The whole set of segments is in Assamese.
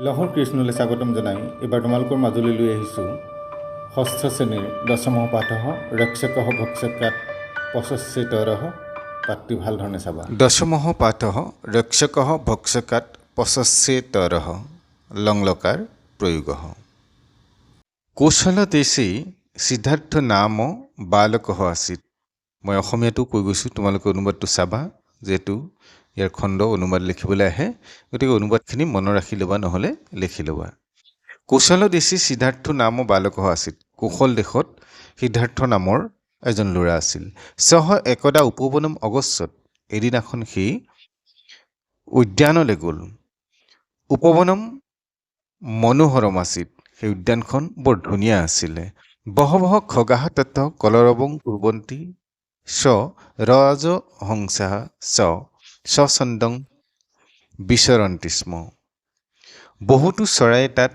লহৰ কৃষ্ণলৈ স্বাগতম জনাই এইবাৰ তোমালোকৰ মাজলৈ লৈ আহিছোঁ ষষ্ঠ শ্ৰেণীৰ দশম পাঠঃ ৰক্ষকঃ ভক্ষকাত পশস্যেতৰঃ। পাঠটি ভাল ধৰণে চাবা। দশম পাঠঃ ৰক্ষকঃ ভক্ষকাত পশস্যেতৰঃ লংলকাৰ প্ৰয়োগঃ। কৌশল দেশে সিদ্ধাৰ্থ নাম বালকঃ আছিত। মই অসমীয়াটো কৈ গৈছোঁ, তোমালোকে অনুবাদটো চাবা, যিহেতু ইয়াৰ খণ্ড অনুবাদ লিখিবলৈ আহে, গতিকে অনুবাদখিনি মনত ৰাখি ল'বা, নহ'লে লিখি ল'বা। কৌশল দেশে সিদ্ধাৰ্থ নাম বালকঃ আছিত। কৌশল দেশত সিদ্ধাৰ্থ নামৰ এজন ল'ৰা আছিল। সহ একদা উপবনম অগচ্ছত। এদিনাখন সি উদ্যানলৈ গ'ল। উপবনম মনোহৰম আছিল, সেই উদ্যানখন বৰ ধুনীয়া আছিলে। বহবহ খগাহ তত্ কলৰৱং কুৰ্বন্তি স ৰাজহংসাঃ চ স্বচ্ছন্দং বিচৰন্তি স্ম। বহুতো চৰাইয়ে তাত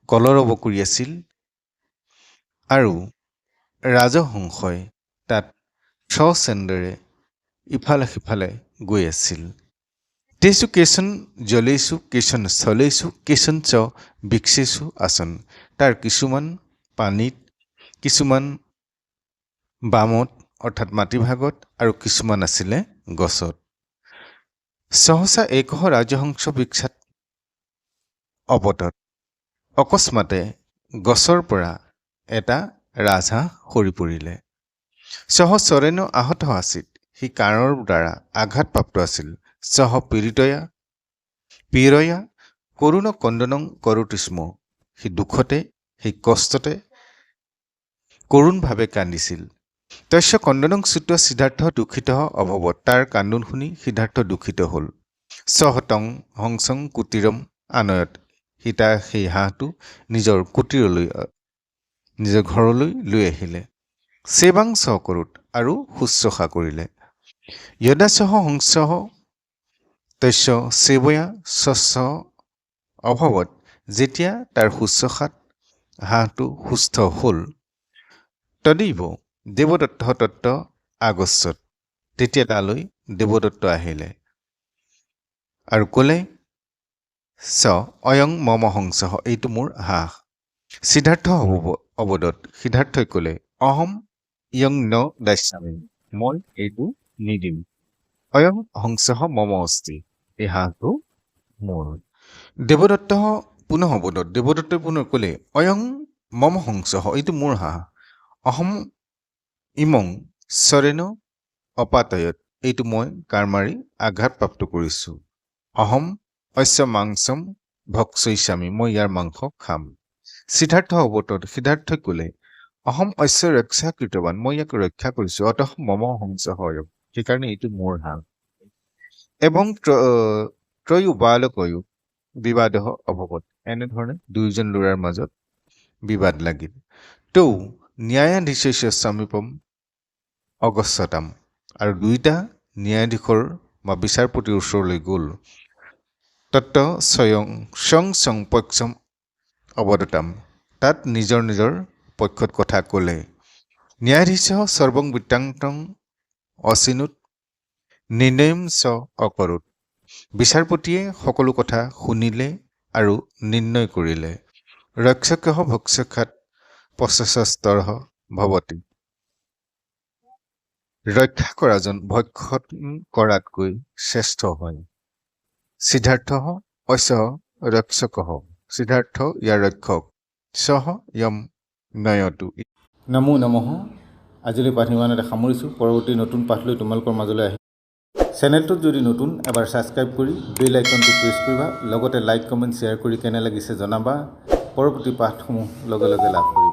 কলৰৱ কৰি আছিল আৰু ৰাজহংসই তাত স্বচ্ছন্দেৰে ইফালে সিফালে গৈ আছিল। তেষু কেচন জলেষু কেচন স্থলেষু কেচন চ বৃক্ষেষু আসন। তাৰ কিছুমান পানীত, কিছুমান বামত অৰ্থাৎ মাটিভাগত আৰু কিছুমান আছিলে গছত। সহসা একহ ৰাজহংস বৃক্ষাত অপতত। অকস্মাতে গছৰ পৰা এটা ৰাজহাঁহ সৰি পৰিলে। সহ চৰেণ আহত আছিল, সি কাঁড়ৰ দ্বাৰা আঘাতপ্ৰাপ্ত আছিল। সহ পীড়য়া কৰুণ কন্দনং কৰোতি স্ম। সি দুখতে, সেই কষ্টতে কৰুণভাৱে কান্দিছিল। তস্য কন্দনং শ্ৰুত্বা সিদ্ধাৰ্থ দুঃখিত অভৱত। তাৰ কান্দোন শুনি সিদ্ধাৰ্থ দুখিত হ'ল। সহ তং হংসং কুটিৰম আনয়ত। সি তাৰ সেই হাঁহটো নিজৰ কুটিৰলৈ, নিজৰ ঘৰলৈ লৈ আহিলে। সেৱাং সহকৰোত, আৰু শুশ্ৰূষা কৰিলে। যদা সহ হংসঃ তস্য সেৱয়া স্বস্থ অভৱত। যেতিয়া তাৰ শুশ্ৰূষাত হাঁহটো সুস্থ হ'ল, তদৈৱ দেৱদত্ত তত্ৰ আগচ্ছত। তেতিয়া তালৈ দেৱদত্ত আহিলে আৰু ক'লে, স অয়ং মম হংসঃ, এইটো মোৰ হাঁহ। সিদ্ধাৰ্থ অবদত। সিদ্ধাৰ্থই ক'লে, অহম ইয়ং ন দাস্যামি, মই এইটো নিদিম। অয়ং হংসঃ মম অস্তি, এই হাঁহটো মোৰ। দেৱদত্ত পুনঃ অবদত। দেৱদত্তই পুনৰ ক'লে, অয়ং মম হংসঃ, এইটো মোৰ হাঁহ। অহম ইমং চৰেণ অপাতয়ত, এইটো মই কাঁড় মাৰি আঘাতপ্ৰাপ্ত কৰিছোঁ। অহম অস্য মাংসম ভক্ষয়িষ্যামি, মই ইয়াৰ মাংস খাম। সিদ্ধাৰ্থ অৱতত। সিদ্ধাৰ্থই ক'লে, অহম অস্য ৰক্ষা কৃতৱান, মই ইয়াক ৰক্ষা কৰিছোঁ। অতঃ মম হংসঃ অয়ম, সেইকাৰণে এইটো মোৰ হাঁহ। এবং ত্ৰয়ো বালকয়ো বিবাদঃ অভৱত। এনেধৰণে দুয়োজন ল'ৰাৰ মাজত বিবাদ লাগিল। তৌ ন্যায়াধীশস্য সমীপম অগচ্ছতাম। আৰু দুয়োটা ন্যায়াধীশৰ বা বিচাৰপতিৰ ওচৰলৈ গ'ল। তত্ৰ স্বয়ং স্বং স্বং পক্ষম অবদতাম। তাত নিজৰ নিজৰ পক্ষত কথা ক'লে। ন্যায়াধীশ সৰ্বং বৃত্তান্তং অচিনোত নিৰ্ণয়ম চ অকৰোত। বিচাৰপতিয়ে সকলো কথা শুনিলে আৰু নিৰ্ণয় কৰিলে। ৰক্ষকঃ ভক্ষকাত পশ্চাৎস্তৰঃ ভৱতি। ৰক্ষা কৰাজন ভক্ষণ কৰাতকৈ শ্ৰেষ্ঠ হয়। সিদ্ধাৰ্থ অস্য ৰক্ষকঃ, সিদ্ধাৰ্থ ইয়াৰ ৰক্ষক। সহ য়ম নয়তু। নমো নমঃ। আজিলৈ পাঠ ইমানতে সামৰিছোঁ। পৰৱৰ্তী নতুন পাঠ লৈ তোমালোকৰ মাজলৈ আহিম। চেনেলটোত যদি নতুন, এবাৰ ছাবস্ক্ৰাইব কৰি বেল আইকনটো প্ৰেছ কৰিবা। লগতে লাইক, কমেণ্ট, শ্বেয়াৰ কৰি কেনে লাগিছে জনাবা। পৰৱৰ্তী পাঠসমূহ লগে লগে লাভ কৰিবা।